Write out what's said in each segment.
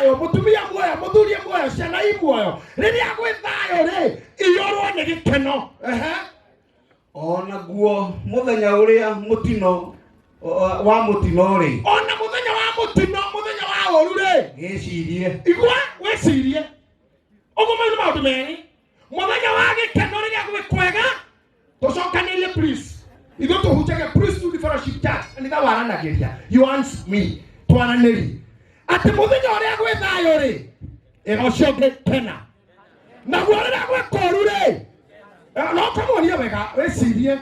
Thayũ, mũtumia muoyo, mũthuri muoyo, ciana i muoyo, rĩrĩa gwĩ thayũ rĩ, iyũrwo nĩ gĩkeno. Ehe. O naguo mũthenya ũrĩa mũtino wa mũtino-rĩ, Ona mũthenya wa mũtino, mũthenya wa ũru rĩ, gĩcirie. Igua wĩcirie ũguo. Mau nĩ maũndũ merĩ, mũthenya wa gĩkeno rĩrĩa gwĩ kwega. Tũcokanĩrie please, ithuĩ tũhunjagia Priesthood Fellowship Church, kanitha waranagĩria. You answer me, twaranĩrie atĩ mũthenya ũrĩa gwĩ thayũ rĩ, ĩra ũcio ũngĩ kena, naguo rĩrĩa gwĩ kũũru rĩ, no ũkamwonia wega wĩcirie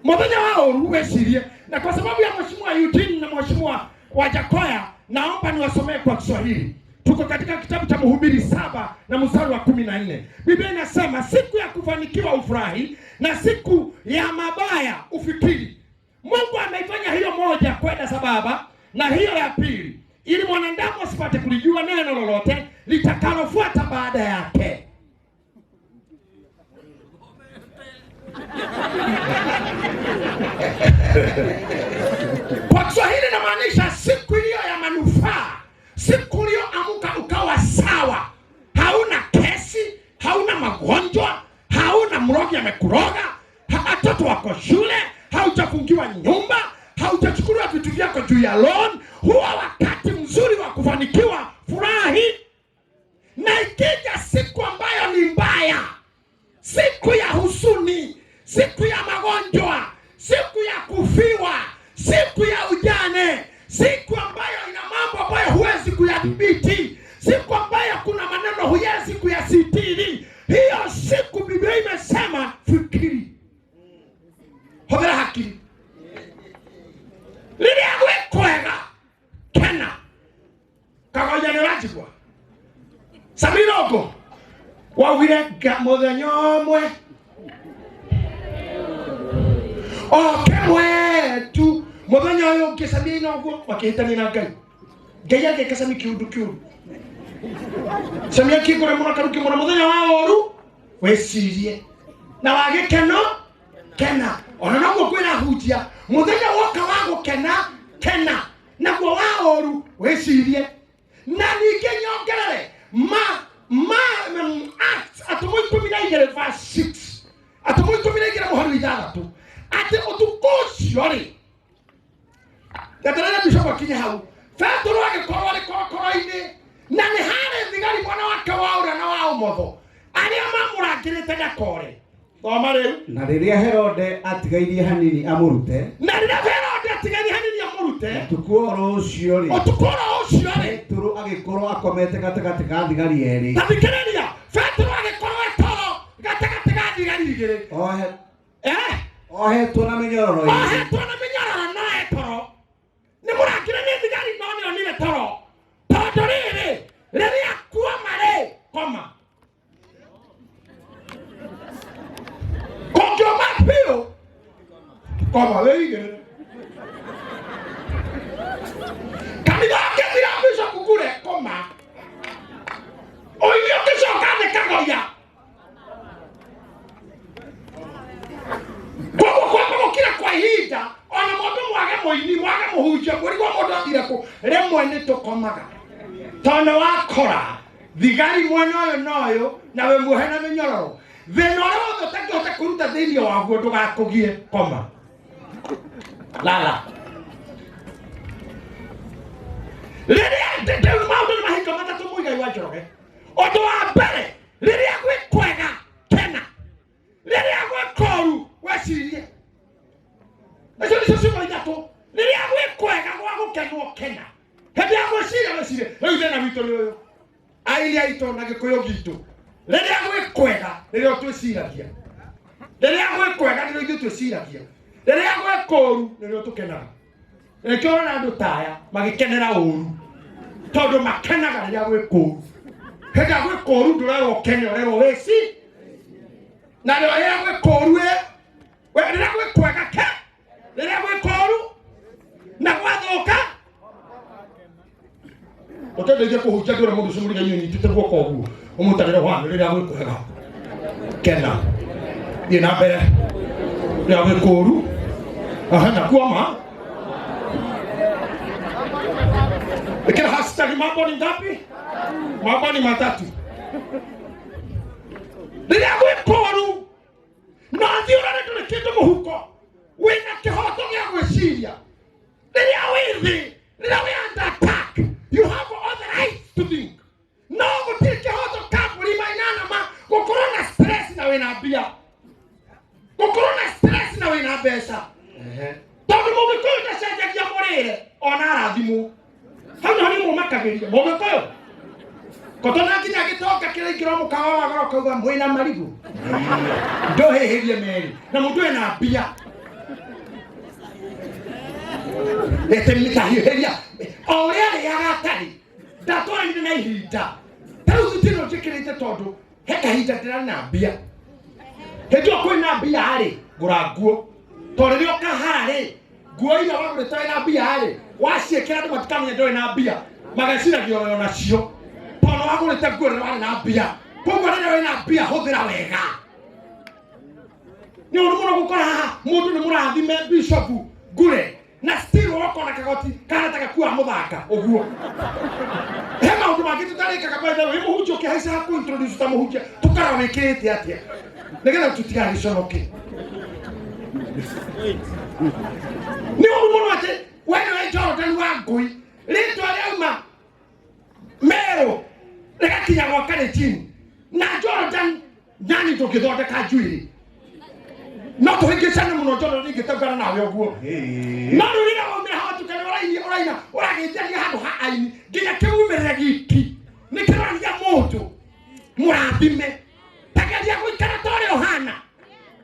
mũthenya wa ũru wĩcirie. Na kwa sababu ya Mheshimiwa Eugene na Mheshimiwa Wajakoya, naomba niwasomee kwa Kiswahili. Tuko katika kitabu cha Mhubiri 7 na mstari wa 14. Biblia inasema, siku ya kufanikiwa ufurahi na siku ya mabaya ufikiri. Mungu ameifanya hiyo moja kwenda sambamba na hiyo ya pili, ili mwanadamu asipate kulijua neno lolote litakalofuata baada yake. Kwa Kiswahili inamaanisha siku hiyo ya manufaa, siku uliyoamka ukawa sawa, hauna kesi, hauna magonjwa, hauna mrogi amekuroga, watoto wako shule, haujafungiwa nyumba, haujachukuliwa vitu vyako juu ya loan. Huwa wakati mzuri wa kufanikiwa, furahi. Na ikija siku ambayo ni mbaya, siku ya huzuni, siku ya magonjwa, siku ya kufiwa, siku ya ujane, siku ambayo ina mambo ambayo huwezi kuyadhibiti, siku ambayo kuna maneno huwezi kuyasitiri, hiyo siku Biblia imesema fikiri, hũthĩra hakiri. Rĩrĩa gwĩ kwega, kena. Kagoja nĩ ũranjigua? Samirongo waugire mũthenya ũmwe oke mwetu, mũthenya ũyũ ũngĩ Samira ũguo makĩhĩtania na Ngai. Ngai agĩka Sami kĩũndũ kĩũru. Sami akĩngũra mũno karuki mũno. Mũthenya wa ũru wĩcirie na wa gĩkeno kena. Ona noguo kwĩra hunjia, mũthenya woka wa gũkena, kena, naguo wa ũru wĩcirie. Na ningĩ nyongerere ma Acts atũmwo 12 verse 6, atũmwo 12 mũhari wa 6, atĩ ũtukũ ũcio rĩ, eterere bishop akinye hau, Petero agĩkorwo arĩ korokoro-inĩ, na nĩ harĩ thigari mwena wake wa ũrĩa na wa ũmotho arĩa mamũrangĩrĩte ndakore. Thoma rĩu. Na rĩrĩa Herode atigairie hanini amũrute, Na rĩrĩa Herode atigairie hanini amũrute, ũtukũ oro ũcio rĩ, ũtukũ oro ũcio rĩ, Petero agĩkorwo akomete gatagatĩ ka thigari erĩ, Ta thikĩrĩria, Petero agĩkorwo etoro gatagatĩ ga thigari igĩrĩ, ohetwo na mĩnyororo ĩrĩ. Ohetwo na mĩnyororo no etoro, nĩ mũrangĩre nĩ thigari, no nĩ onire toro, tondũ rĩrĩ rĩrĩa kuoma rĩ, koma kũngĩũma biũ, koma wĩigĩrĩre. Kanitha ũngĩthira, bishop ngure, koma ũigue ũkĩcoka thĩ kagoya. Koguo kwamba gũkira kwa ihinda, ona mũndũ mwage mũini, mwage mũhunjia, mũrigwo mũndũ athire kũ, rĩmwe nĩ tũkomaga tondũ wakora thigari mwena ũyũ na ũyũ na wĩ muohe na mĩnyororo, thĩna ũrĩa wothe ũtangĩhota kũruta thĩinĩ waguo ndũgakũgie, koma, lala. Rĩrĩa rĩu maũndũ nĩ mahingo matatũ, Mũigai wa Njoroge. Ũndũ wa mbere, rĩrĩa gwĩ kwega, kena; rĩrĩa gwĩ kũũru, wecirie. Icio nĩcio ciugo ithatũ. Rĩrĩa gwĩ kwega, gwa gũkenwo, kena; hĩndĩ ya gwĩciria, wecirie. Rĩu thĩna witũ nĩ ũyũ, aini aitũ na Gĩkũyũ gitũ, rĩrĩa gwĩ kwega nĩrĩo twĩciragia, rĩrĩa gwĩ kwega nĩrĩo ithuĩ twĩciragia, rĩrĩa gwĩ kũũru nĩrĩo tũkenaga. Nĩkĩo ũrona andũ taya magĩkenera ũru, tondũ makenaga rĩrĩa gwĩ kũũru. Hĩndĩ ĩrĩa gwĩ kũũru ndũrerwo ũkene, ũrerwo wĩci. Na rĩrĩa gwĩ kũũru ĩ, rĩrĩa gwĩ kwega ke, rĩrĩa gwĩ kũũru na gwathũka ũtendeithie kũhunjia. Ndũra mũndũ ũcio mũriganio ũnyitĩte guoko ũguo, ũmũtarĩre wanu, rĩrĩa gwĩ kwega kena, thiĩ na mbere, rĩrĩa gwĩ kũũru aha na kuoma ĩkĩra hashtag. Hashtag mambo ni ngapi? Mambo ni matatu. Rĩrĩa gwĩ kũũru na thiĩ ũrore ndũrĩ kĩndũ mũhuko, wĩna kĩhoto gĩa gwĩciria. Rĩrĩa wĩ thĩ, rĩrĩa wĩ under attack, you have all the right to think. No gũtirĩ kĩhoto ka mbũri mainana ma gũkorwo na stress na wĩna mbia, gũkorwo na stress na wĩna mbeca. Tondũ mũgĩkũyũ ndacenjagia mũrĩre ona arathimwo. Hau nĩho nĩ mũmakagĩria mũgĩkũyũ kotona nginya gĩtonga kĩraingĩra mũkawa wa goro kauga mwĩna marigũ ndũhĩhĩrie merĩ na mũndũ ena mbia ĩtĩmĩtahiũhĩria o ũrĩa arĩaga atarĩ ndatwaranire na ihinda. Ta rĩu thuti ĩno njĩkĩrĩte tondũ he kahinda ndĩrarĩ na mbia. Hĩndĩ ĩyo kwĩna mbia rĩ, ngũra nguo, tondũ rĩrĩa ũkahara rĩ, nguo iria wagũrĩte wĩna mbia rĩ, waciĩkĩra andũ matikamenya ndũrĩ na mbia, mageciragia ũrĩ onacio tondũ wagũrĩte nguo rĩrĩa warĩ na mbia. Koguo rĩrĩa wĩna mbia hũthĩra wega. Nĩ ũru mũno gũkora haha mũndũ nĩ mũrathime bishop ngure na still ũgakona kagoti kana ta gakua mũthanga ũguo. He maũndũ mangĩ tũtarĩkaga. By the way, mũhunjia ũkĩhaica haku introduce ta mũhunjia, tũkarora wĩkĩrĩte atĩa nĩgetha tũtigagĩconoke. Nĩ ũru mũno atĩ we nĩwe Jordan wa ngũi, rĩtwa rĩauma Meru rĩgakinya gwa Kalenjin na Jordan nyani ndũngĩthondeka njuĩrĩ no tũhĩngĩcane mũno. Jordan ingĩtaugana nawe ũguo, no rĩu rĩrĩa waumĩra haha tukane ũraini ũraina ũragĩtania handũ ha aini nginya kĩumĩrĩre giki nĩ kĩronia mũndũ mũrathime. Tageria gũikara ta ũrĩa ũhana,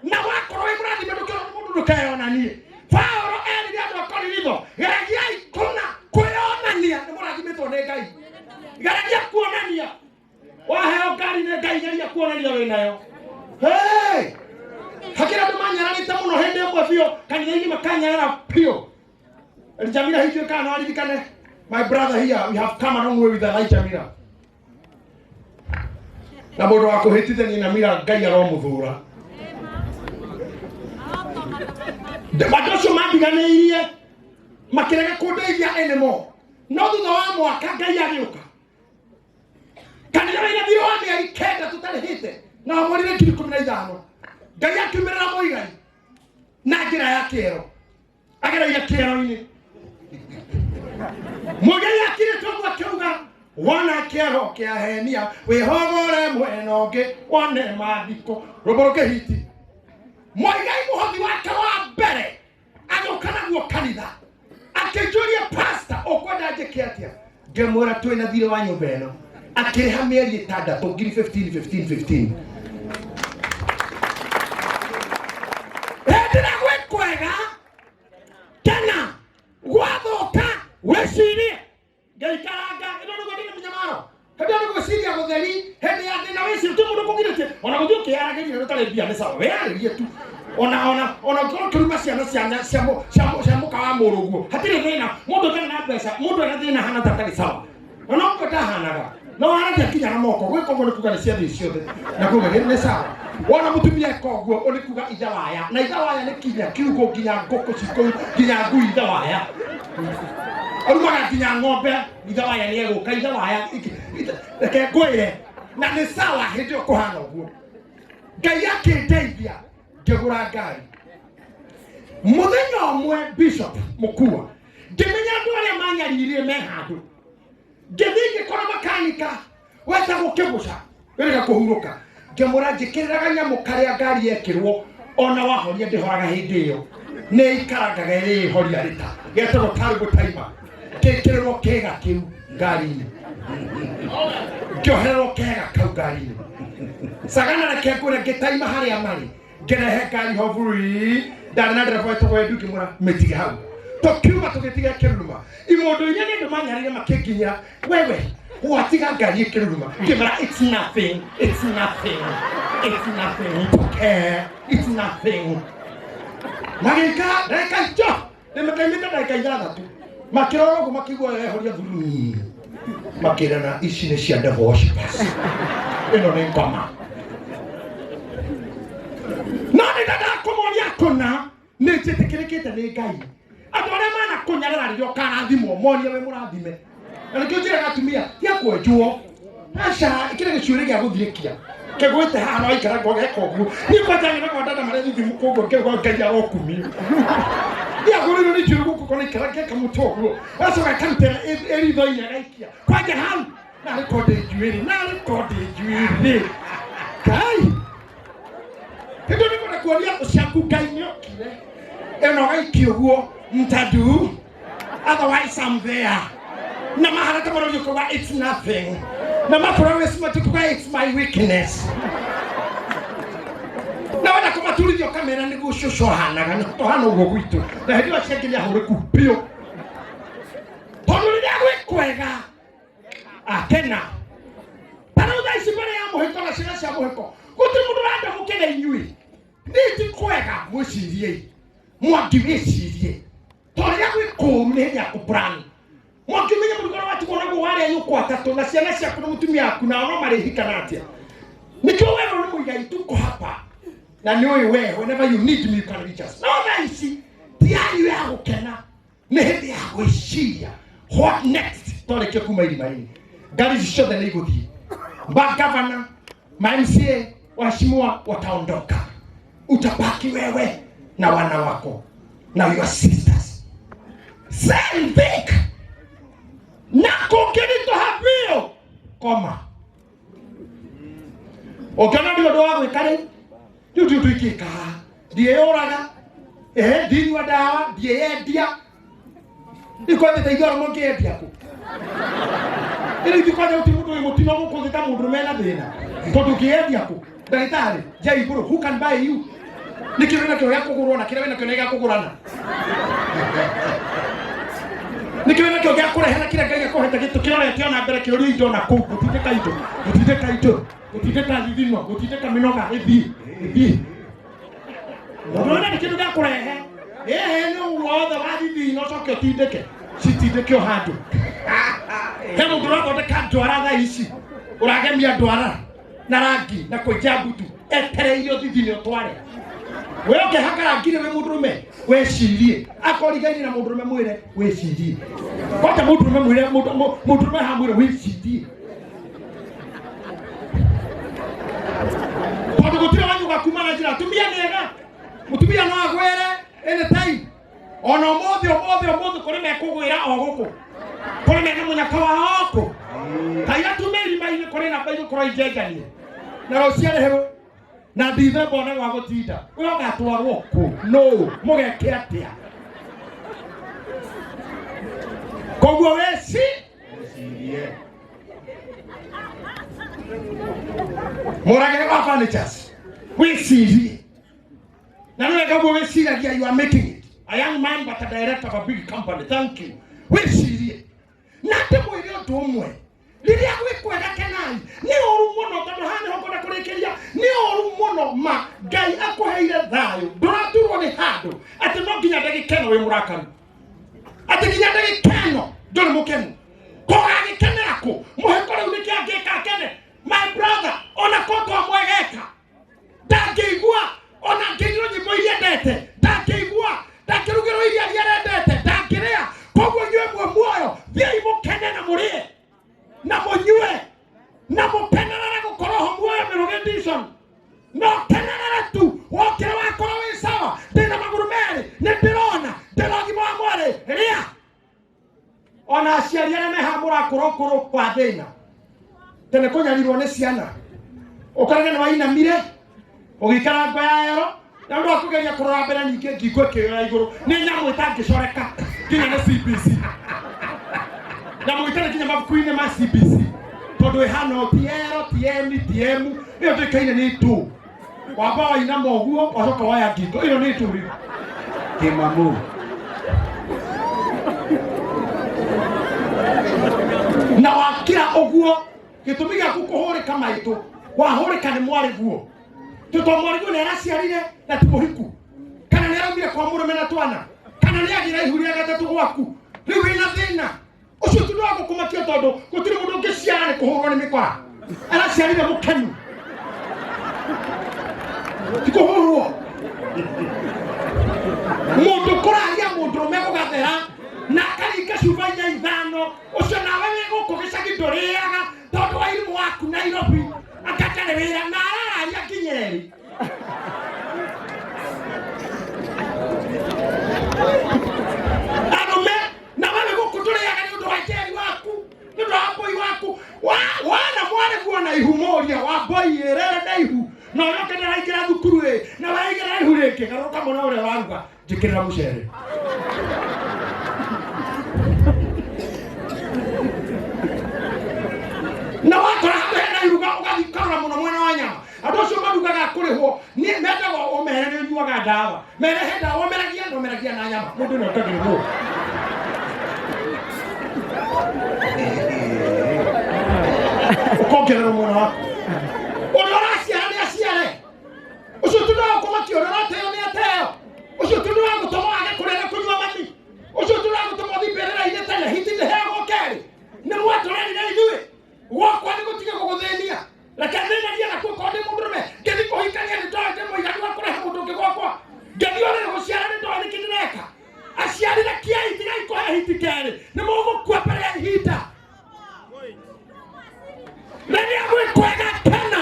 na wakorwo wĩ mũrathime ndũkĩrwo nĩ mũndũ, ndũkeyonanie. Paũlũ erire andũ a Korinitho, geragiai kũna kwĩyonania nĩ mũrathimĩtwo nĩ Ngai. Geragia kuonania waheo ngari nĩ Ngai, geria kuonania wĩ nayo. Hey! Hakĩrĩ andũ manyararĩte mũno hĩndĩ ĩmwe biũ kanitha-inĩ, makanyarara biũ. Elijah Mira hihi kana no aririkane. My brother here, we have come a long way with Elijah Mira. Na mũndũ wa kũhĩtithania na Mira, Ngai aromũthũra. Andũ acio mandiganĩirie makĩrega kũndeithia anymore, no thutha wa mwaka Ngai agĩũka kanitha wĩna thirĩ wa mĩeri 9 tũtarĩhĩte na wamũrire 15,000. Ngai akiumĩrĩra Mũigai na njĩra ya kĩero, agereire kĩero-inĩ. Mũigai akirĩte ũguo akiuga, wona kĩero kĩahenia wĩhogore mwena ũngĩ wone mathiko rũmbo rũkĩhiti. Mũigai mũhothi wake wa mbere agĩũka naguo kanitha, akĩnjũria, "Pastor, ũkwenda njĩke atĩa?" Ngĩmwĩra twĩna thirĩ wa nyũmba ĩno. Akĩrĩha mĩeri 6 ngiri 15 15 15. Hĩndĩ ĩrĩa gwĩ kwega kena, gwathũka wĩcirie ngaikaranga ĩno nĩguo ndĩrĩ mĩnyamaro. Hĩndĩ ĩyo nĩ gwĩciria gũtheri. Hĩndĩ ya thĩna wĩcirie ti mũndũ kũgirĩtie ona gũthiĩ ũkĩyaragĩria ũtarĩ mbia nĩ sawa, wĩyarĩrie tu ona ũngĩkorwo ũkĩruma ciana cia mũka wa mũrũguo, hatirĩ thĩna. Mũndũ ũtarĩ na mbeca, mũndũ ena thĩna hana ta atarĩ sawa, na no ũguo ndahanaga no haragia kinya na moko gwĩka ũguo nĩ kuga nĩ ciathĩ ciothe na kuga nĩ sawa. Wona mũtumia eka ũguo, ũ nĩ kuga ithe waya na ithe waya nĩ kinya kiugũ nginya ngũkũ cikũu nginya ngui ithe waya arumaga nginya ng'ombe ithe waya nĩ egũka ithe waya. Reke ngwĩre na nĩ sawa hĩndĩ ĩyo kũhana ũguo. Ngai akĩndeithia ngĩgũra ngari. Mũthenya ũmwe bishop mũkua ngĩmenya andũ arĩa manyaririre me handũ. Ngĩthiĩ ngĩkora makanika wetagwo Kĩguca wĩrĩga kũhurũka. Ngĩmwĩra njĩkĩrĩra kanyamũ karĩa ngari yekĩrwo ona wahoria ndĩhoraga, hĩndĩ ĩyo nĩ ikarangaga ĩrĩ ĩhoria rĩta getagwo turbo timer. Ngĩkĩrĩrwo kĩga kĩu ngari-inĩ, ngĩohererwo kega kau ngari-inĩ. Sagana reke ngwĩre, ngĩtaima harĩa marĩ, ngĩrehe ngari ho bui. Ndarĩ na ndereba wetagwo Edu, ngĩmwĩra mĩtige hau. Tũkiuma tũgĩtiga ĩkĩruruma. Imondo iria nĩ andũ manyarire makĩnginyĩra, "Wewe watiga ngari ĩkĩruruma." Ngĩmera, "It's nothing, it's nothing, it's nothing, it's okay, it's nothing." Magĩikara ndagĩka ico nĩmakaimĩte ndagĩka 6, makĩrora ũguo makĩigua ehoria thuru, makĩrana, "Ici nĩ cia devil worshippers, ĩno nĩ ngoma." No nĩ ndendaga kũmonia kũna nĩ njĩtĩkĩrĩkĩte nĩ Ngai. Andũ arĩa manakũnyarara, rĩrĩa ũkarathimwo monie wĩ mũrathime. Na nĩkĩo njĩraga atumia tia kwenjwo aca kĩrĩ gĩcuĩrĩ gĩa gũthiĩkia kĩgwĩte haha na waikara ngo geka ũguo niĩ kwanja nyonaga wadada marĩa thithimu koguo ngĩuga Ngai arokumio ndiagũrĩirwo nĩ njuĩrĩ gũkũ kona ikara ngeka mũtwe ũguo agacoka akarutĩra ĩritho-inĩ agaikia kwanja hau narĩ kondĩ njuĩrĩ narĩ kondĩ njuĩrĩ Ngai kĩndũ nĩ kwenda kuonia thũ ciaku Ngai nĩokire ĩno gaikia ũguo mtadu otherwise I'm there na maharata marorio kuga it's nothing na mapromise matukuga it's my weakness na wenda kũmaturithia ũkamera nĩguo cũcũ ahanaga nĩ tũhana ũguo gwitũ na hĩndĩ ĩyo ciangĩ nĩ ahũrĩku biũ tondũ rĩrĩa gwĩ kwega akena ta rĩu thaa ici mbere ya mũhĩko na ciana cia mũhĩko gũtirĩ mũndũ ũrenda mũkene inyuĩ niĩ ti kwega mwĩciriei mwangi wĩcirie tondũ rĩrĩa gwĩ kũũru nĩ hĩndĩ ya kũplan mwangi ũmenye mũrigo ũrĩa watigwo naguo warĩa nyũkwa atatũ na ciana ciaku na mũtumia waku nao no marĩhikana atĩa nĩkĩo werwo nĩ mũigai tuko hapa na nĩ ũĩ we whenever you need me you can reach us no thaa ici ti yanyu ya gũkena nĩ hĩndĩ ya gwĩciria what next twarĩkia kuma irima-inĩ ngari ici ciothe nĩ igũthiĩ magavana ma MCA waheshimiwa wataondoka utabaki wewe na wana wako na your sisters same think na kũngĩritũha biũ koma ũngĩona nĩ ũndũ wa gwĩka rĩu rĩu ndiũ tũingĩka haha ndiĩyũraga ehe ndinyua ndawa ndiĩyendia ikwendete ithuĩ arũme ũngĩyendia kũ ĩrĩ ithuĩ kwanja gũtirĩ mũndũ wĩ mũtino gũkũ thĩ ta mũndũrũme ena thĩna tondũ ũngĩyendia kũ ndagĩtarĩ njai igũrũ who can buy you nĩkĩ wĩna kĩo gĩa kũgũrwo na kĩrĩa wĩna kĩo nĩ gĩa kũgũrana nĩkĩ wĩna kĩo gĩa kũrehe na kĩrĩa Ngai akũhete gĩtũ kĩrorete ona mbere kĩũria indo na kũu gũtindĩka indo gũtindĩka indo gũtindĩka thithino gũtindĩka mĩnoga ĩthiĩ ĩthiĩ mũndũ nĩ kĩndũ gĩa kũrehe ĩhĩ nĩ wothe wa thithino ũcoke ũtindĩke citindĩke o handũ he mũndũ ũrathondeka ndwara thaa ici ũragemia ndwara na rangi na kwenja mbutu etereire ũthithine ũtware we ũngĩhaka rangi rĩ wĩ mũndũrũme wĩcirie akorigaine na mũndũrũme mwĩre wĩcirie kwanja mũndũrũme mwĩre mũndũrũme haha mwĩre wĩcirie tondũ gũtirĩ wanyuga kuma na njĩra atumia nĩ ega mũtumia no agwĩre anytime ona ũmũthĩ ũmũthĩ ũmũthĩ kũrĩ mekũgwĩra o gũkũ kũrĩ mena mũnyaka wao kũ kaira tume irima-inĩ kũrĩ namba igũkorwo injenjanie na rũciũ arĩhĩrwo na ndithemba one gwa gũtinda we ũgatwarwo kũ nũ mũgeke atĩa koguo weci mũragĩre wa furnitures wĩcirie na nĩ wega ũguo wĩciragia you are making it a young man but a director of a big company thank you wĩcirie na ndĩmwĩre ũndũ ũmwe rĩrĩa gwĩ kwega kenai nĩ ũru mũno tondũ haha nĩho ngwenda kũrĩkĩria nĩ ũru mũno ma Ngai akũheire thayũ ndũraturwo nĩ handũ atĩ no nginya ndagĩka ĩno wĩ mũrakaru atĩ nginya ndagĩka ĩno ndũrĩ mũkenu kũgagĩkenera kũ mũhĩko rĩu nĩkĩ angĩka akene my brother ona kotwa mwegeka ndangĩigua ona angĩinĩrwo nyĩmbo iria endete ndangĩigua ndangĩrugĩrwo iria iria arendete ndangĩrĩa koguo inyuĩ mwĩ muoyo thiĩi mũkene na mũrĩe na mũnyue na mũkenerere gũkorwo ho muoyo mĩrũgĩ edition no kenerere tu wokĩra wakorwo wĩ sawa ndĩna magũrũ merĩ nĩ ndĩrona ndĩna ũgima wa mwĩrĩ rĩa ona aciari arĩa meha mũrakũra ũkũrũ wa thĩna tene kũnyarirwo nĩ ciana ũkorage nĩ wainamire ũgĩikara ngo ya ero na ũndũ wa kũgeria kũrora mbere ningĩ ngingo ĩkĩoya igũrũ nĩ nyamũ ĩtangĩcoreka nginya nĩ CBC nyamũ ĩtarĩ nginya mabuku-inĩ ma CBC tondũ ĩhana o ti ero ti eni ti emu ĩyo ndĩkaine nĩ ndũ wamba wainama ũguo wacoka waya ngingo ĩyo nĩ ndũ rĩu Kĩmamu. Na wakira ũguo gĩtũmi gĩaku kũhũrĩka maitũ wahũrĩka nĩ mwarĩguo tũto mwarĩguo nĩ araciarire na ti mũhiku kana nĩ araumire kwa mũrũme na twana kana nĩ agĩra ihu rĩa gatatũ gwaku rĩu wĩna thĩna ũcio ti ũndũ wa gũkũmakia tondũ gũtirĩ mũndũ ũngĩciara nĩ kũhũrwo nĩ mĩkora araciarire mũkenu ti kũhũrwo mũndũ kũraria mũndũrũme gũgathera na akaringa cuba inya ithano Ũcio nawe wĩ gũkũ gĩcagi ndũrĩaga tondũ wa irimũ waku Nairobi akatarĩ wĩra na arararia nginya erĩ. Arũme nawe wĩ gũkũ ndũrĩaga nĩ ũndũ wa njeri waku, nĩ ũndũ wa mbũi waku. Wana mwarĩ guona ihu mũria wa mbũi ĩrere na ihu na ũrĩa ũngĩ ndaraingĩra thukuru ĩ na waingĩra ihu rĩngĩ garũrũka mũno ũrĩa waruga njĩkĩrĩra mũcere. Na wakora handũ hena iruga ũgathiĩ ũkarora mũno mwena wa nyama. Andũ acio marugaga kũrĩhwo nĩ mendagwo ũmere nĩ ũnyuaga ndawa, mere he ndawa ũmeragia na ũmeragia na nyama. Mũndũ nĩ okagĩrĩrwo. Ũkongererwo mwena waku. Ũrĩa ũraciara nĩ aciare. Ũcio ti ũndũ wa gũkũmakia, ũrĩa ũrateo nĩ ateo. Ũcio ti ũndũ wa gũtũma wage kũrĩa na kũnyua mami. Ũcio ti ũndũ wa gũtũma ũthiĩ mbĩrĩra-inĩ tene, hiti ndĩheagwo kerĩ. Nĩ mwatũrerire ithuĩ. Gwakwa nĩ gũtige gũgũthĩnia. Reke thĩnagie nakuo korwo ndĩ mũndũrũme. Ngĩthiĩ kũhikania nĩ ndoĩ ndĩ mũiganu wa kũrehe mũndũ ũngĩ gwakwa. Ngĩthiĩ ũrĩrĩ gũciara nĩ ndoĩ nĩkĩ ndĩreka. Aciari rekiai, tigai kũhe hiti kerĩ. Nĩ mũgũkua mbere ya ihinda. Rĩrĩa gwĩ kwega kena.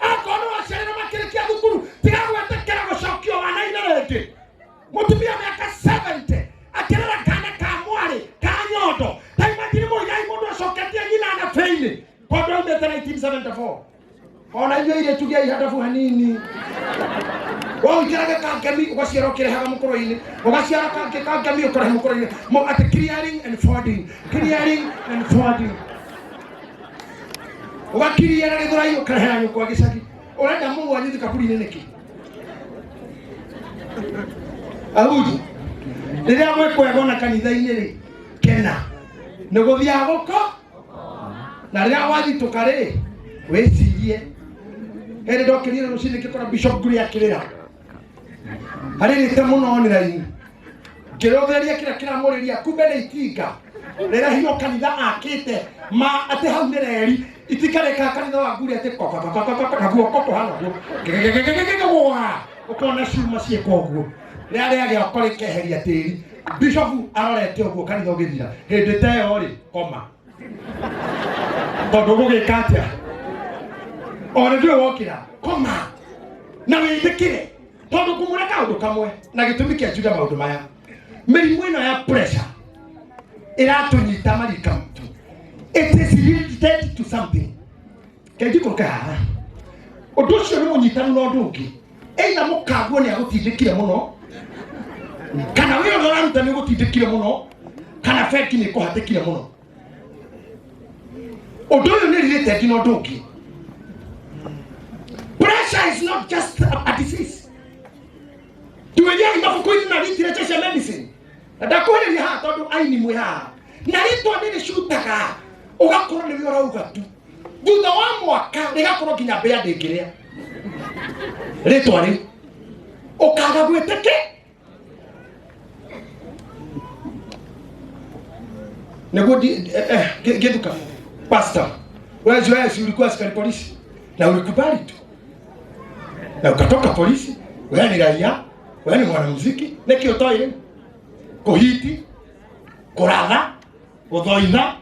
Akorwo nĩ waciarĩrwo makĩrĩkia thukuru, tiga gwĩtĩkĩra gũcokio wana-inĩ rĩngĩ. Mũtumia mĩaka 70 akĩrera kana ka mwarĩ ka nyondo. Ta imagine mũigai mũndũ acoketie nyina na bĩinĩ tondũ aumĩte 1974. Ona inyuĩ airĩtu gĩai handabu hanini. Waũingĩraga kangemi ũgaciara ũkĩrehaga mũkũrũ-inĩ, ũgaciara kangĩ kangemi ũkarehe mũkũrũ-inĩ. Atĩ clearing and forwarding, clearing and forwarding. Ũgakiria na gĩthũrai ũkarehera nyũkwa gĩcagi. Ũrenda mũgũ wanyu thiĩ kaburi-inĩ nĩkĩ? Ahunji, rĩrĩa gwĩ kwega ona kanitha-inĩ rĩ, kena. Nĩ gũthiaga gũko na rĩrĩa wathitũka rĩ, wĩcirie. Hĩndĩ ndokĩrire rũcinĩ ngĩkora Bishop Ngure akĩrĩra. Arĩrĩte mũno online. Ngĩrũthĩrĩria kĩrĩa kĩramũrĩria, kumbe nĩ itinga rĩrehirwo kanitha akĩte ma atĩ hau nĩ reri itinga rĩka kanitha wa Ngure atĩ kokokokokoko na guoko kũhana ũguo gegegegegegegwa ũkona ciuma ciĩka ũguo rĩa rĩa gĩoko rĩkeheria tĩri. Bishop arorete ũguo kanitha ũgĩthira. Hĩndĩ ta ĩyo rĩ, koma. Tondũ ũgũgĩka atĩa? Ona ndũĩ wokĩra, koma na wĩtĩkĩre. Tondũ ngũmwĩra kaũndũ kamwe na gĩtũmi kĩa njuge maũndũ maya. Mĩrimũ ĩno ya pressure ĩratũnyita marika maitũ. It is related to something. Reke njikũrũke haha. Ũndũ ũcio nĩ mũnyitanu na ũndũ ũngĩ. Either mũkanguo nĩ agũtindĩkire mũno, kana wĩra ũrĩa ũraruta nĩ ũgũtindĩkire mũno, kana bengi nĩ ĩkũhatĩkire mũno. Ũndũ ũyũ nĩ related na ũndũ ũngĩ. Pressure is not just a disease. Tuĩriai mabuku-inĩ na literature cia medicine. Na ndakwĩrĩria haha tondũ aini mwĩ haha. Na rĩtwa nĩ rĩcutaga ũgakorwo nĩwe ũrauga tu. Thutha wa mwaka rĩgakorwo nginya mbĩa ndĩngĩrĩa. Rĩtwa rĩu. Ũkaga gwĩtĩkĩ. Nĩguo ngĩthuka. Pastor, wewe wewe si ulikuwa askari polisi na ulikubali tu na ukatoka polisi. Wewe ni raia, wewe ni mwanamuziki, nĩkĩ ũtoĩ rĩu? Kũhiti, kũratha, gũthoitha.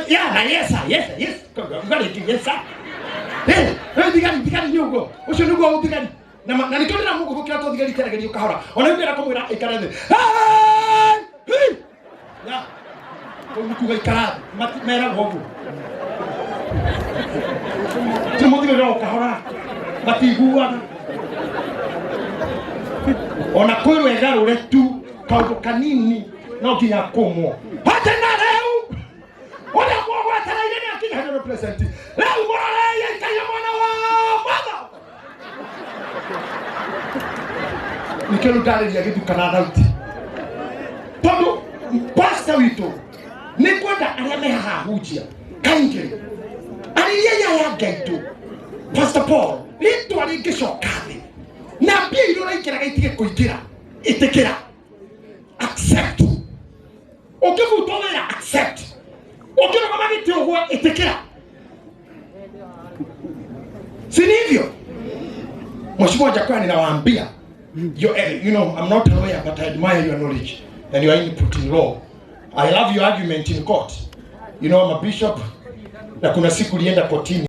Ya, na yesa, yesa, yes. Ugarĩki yesa. Eh, eh, thigari, thigari nĩ ũguo. Ũcio nĩguo ũthigari. Na na nĩkĩo ndĩramũgũthũkĩra to thigari iteragĩrio kahora. Ona rĩu ndĩrenda kũmwĩra aikare thĩ. Hey! Hey! Ya. Kũu nĩ kuga ikara thĩ. Meragwo ũguo. Ti mũthigari o kahora. Matiguaga. Ona kwĩrwo ĩgarũre tu kaũndũ kanini no nginya kũmwo. Atĩ na rĩu ũrĩa mũgwetereire nĩ akinya hau represent. Rĩu mũrorei aikaire mwena wa motho. Nĩkĩo rĩu ndarĩria gĩthuka na thauti. Tondũ pastor witũ nĩ kwenda arĩa me haha hunjia kaingĩ arĩria aya Ngai tu. Pastor Paul rĩtwa rĩngĩcoka thĩ na mbia iria ũraingĩraga itige kũingĩra, ĩtĩkĩra, accept. Ũngĩbutwo wĩra, accept. Ũngĩrũgama gĩtĩ ũguo, ĩtĩkĩra. Si ni hivyo? Mheshimiwa Jakwani, ninawaambia you know, I'm not a lawyer but I admire your knowledge and your input in law. I love your argument in court. You know, I'm a bishop, na kuna siku lienda kotini.